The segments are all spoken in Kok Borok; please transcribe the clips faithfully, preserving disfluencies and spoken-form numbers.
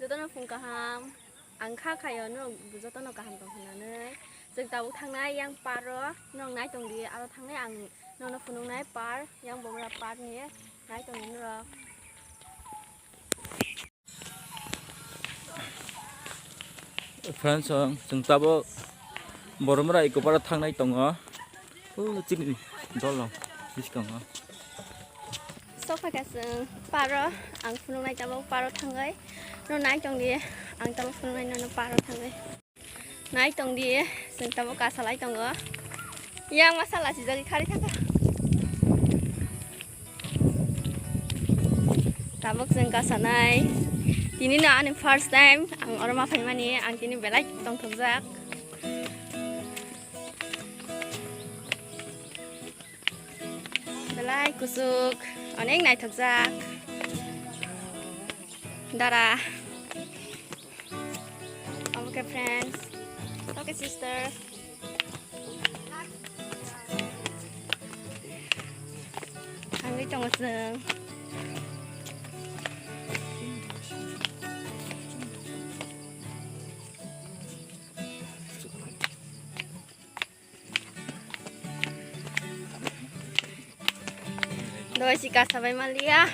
Jotono phung kaham, ang kha khayo norok jotono kaham tong hinanai. Chwng tabuk thangnai yang paro, norok nai tong di, aro thangnai ang nono phunuknai par, yang bomra par ni nai tong di norok. Friends, ang chwng tabuk Boromra eco park thangnai tongo. O chini dolong biskango. Sok phaikha chwng paro, ang phunuknai tabuk paro thangwi. No nai tong di, ang tabuk phunuknai nono paro thangwi. Nai tong di, chwng tabuk kasalai tongo. Yang masala sijagwi khari thangkha. Tabuk chwng kasanai. Tini no ani first time ang oro ma phaimani, ang tini belai tongthokjak. Belai kuchuk, onek naithokjak. Dara. Omo khe friends. Oke sister. Thangwi tongo chwng. Doi si kasa bai maliya.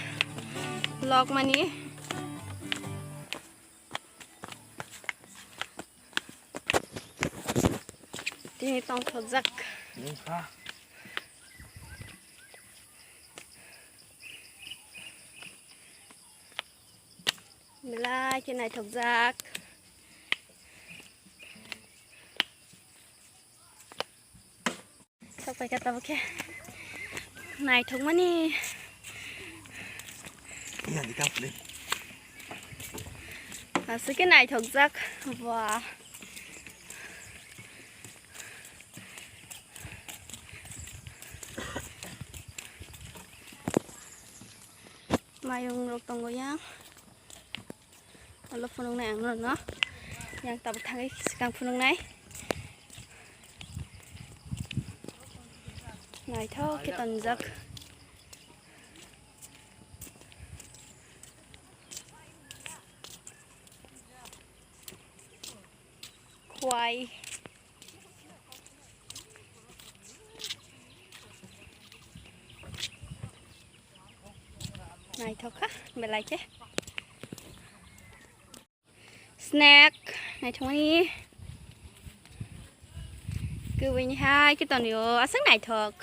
Lok mani. Tini tongthokjak. Belai khe naithokjak. Sok paikha tabuk khe. Naithokmani. Aswk khe naithokjak. Wah. Mayung rok tongo yang. Olo phunuknai ang norokno. Yang tabuk thangwi swkang phunuknai. Naithok khe tonjak. Khwai. Naithok kha belai khe. Snack naithokmani kwbwini hai khe tonwi o aswk naithok.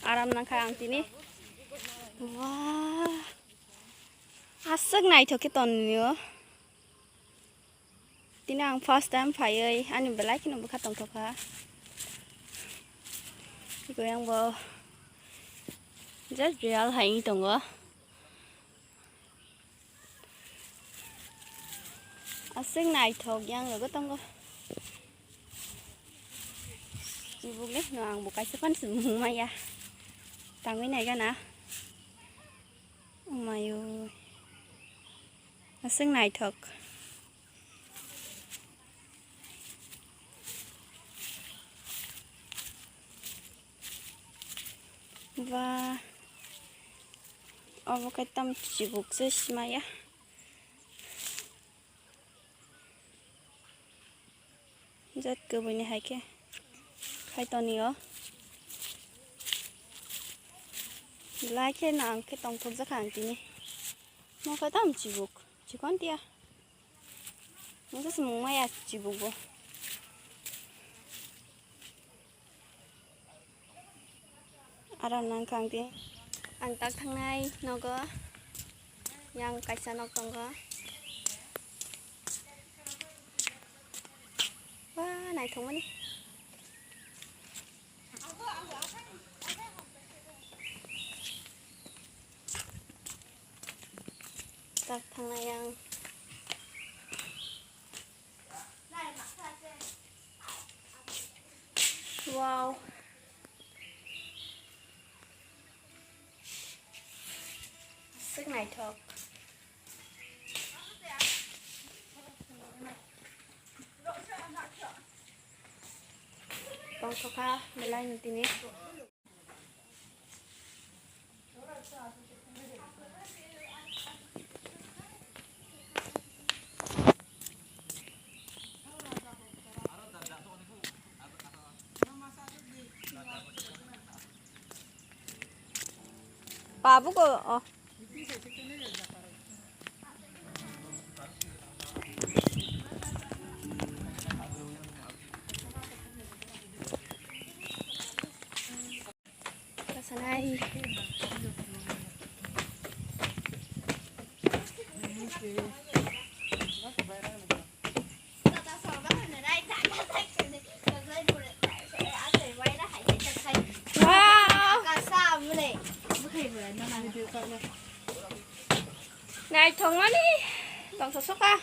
Aram nangkha ang tini. Wah. Aswk naithok khe tonwi o. Tini ang first time phaiwi ani belai kheno bwkha tongthokha. Tei ang bo just real hai wngwi tongo. Aswk naithok yang rogo tongo. Chibuk le no ang bo kaisa phano se mung maya. Tangwi nai gana. Omayo. Aswk naithok. Ba, obo khe tam chibuk se simaya. Jat kwbwini hai khe khai tonio. Belai khe nang khe tongthokjak ang tini. Mo khe tam chibuk, chikon tiya. Mo khe se mung maya chibuk bo. Aram nang kha ang di. Ang tak thangnai nogo. Yang kaisa nok tongo. Ba, naithokmani. Tak thangnai ang. Wow. Aswk naithok. Tongthokha belai ni tini. Babu ko, oh. Kasanai. Wow. Naithokmani tongthok soka.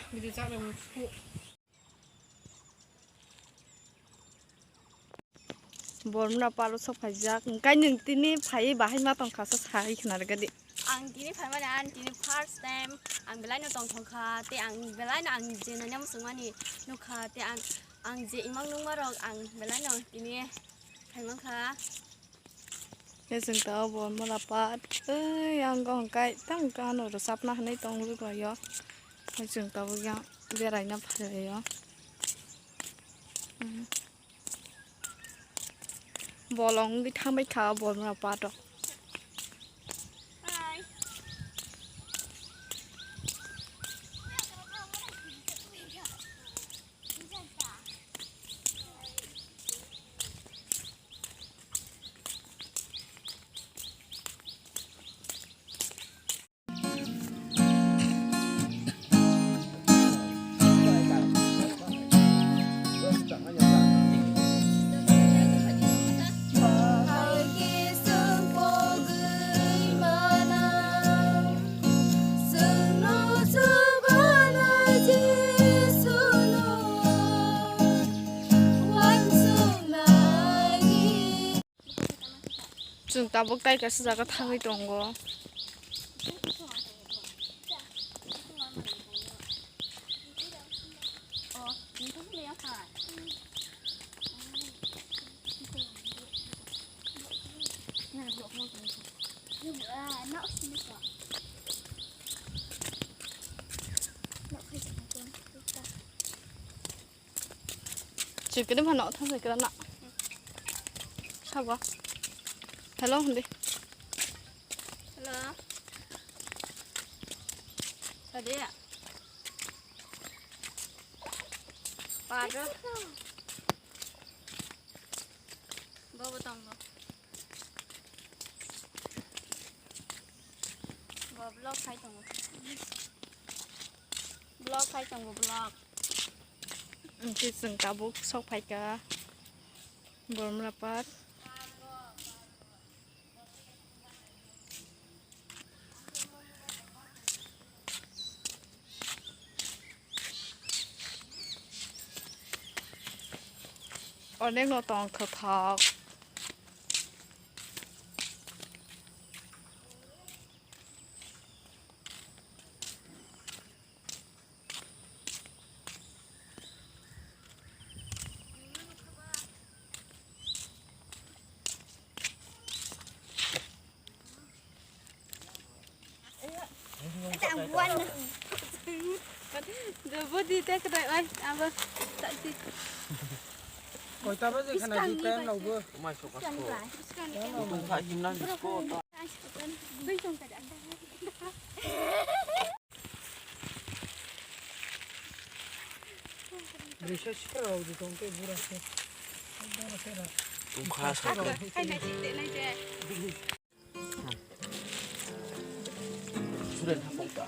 Bormra paro sok phaijak, hwnkhe nwng tini phaiwi bahai ma tongkha sa sai khna rwgadi. Ang tini phaimani, ang tini first time, ang belai no tongthok kha, tei ang belai no ang je nani muchungmani nukha, tei ang, ang je imang nungma rok ang belai no tini phaimankha. Khe chwng tabuk bo mala pat, ei, ang go hwnkhe tamo khe ano rwchapna hinwi tong rwbaio. Khe chwng tabuk yang beraina phaio. Hmm. Bolong wngwi thangbai kha bo mala pat o. Chwng tabuk tai kaisa jaga thangwi tongo. Chikini phano thang chikira na. Sabo. Hello hindi. Hello. Tadi ya. Pado. Bobo tong bo. Bo vlog khai tongo. Vlog khai tongo, vlog. Hwnkhe chwng tabuk sok phaikha Bormla Park. Onek no tong kwthok. Koita baje khana di time lagbo. Umai soka sko. Butung kha himna sko. Brisa sipra rok di tong te bura se. Tungkha sa. Suren hapung ta.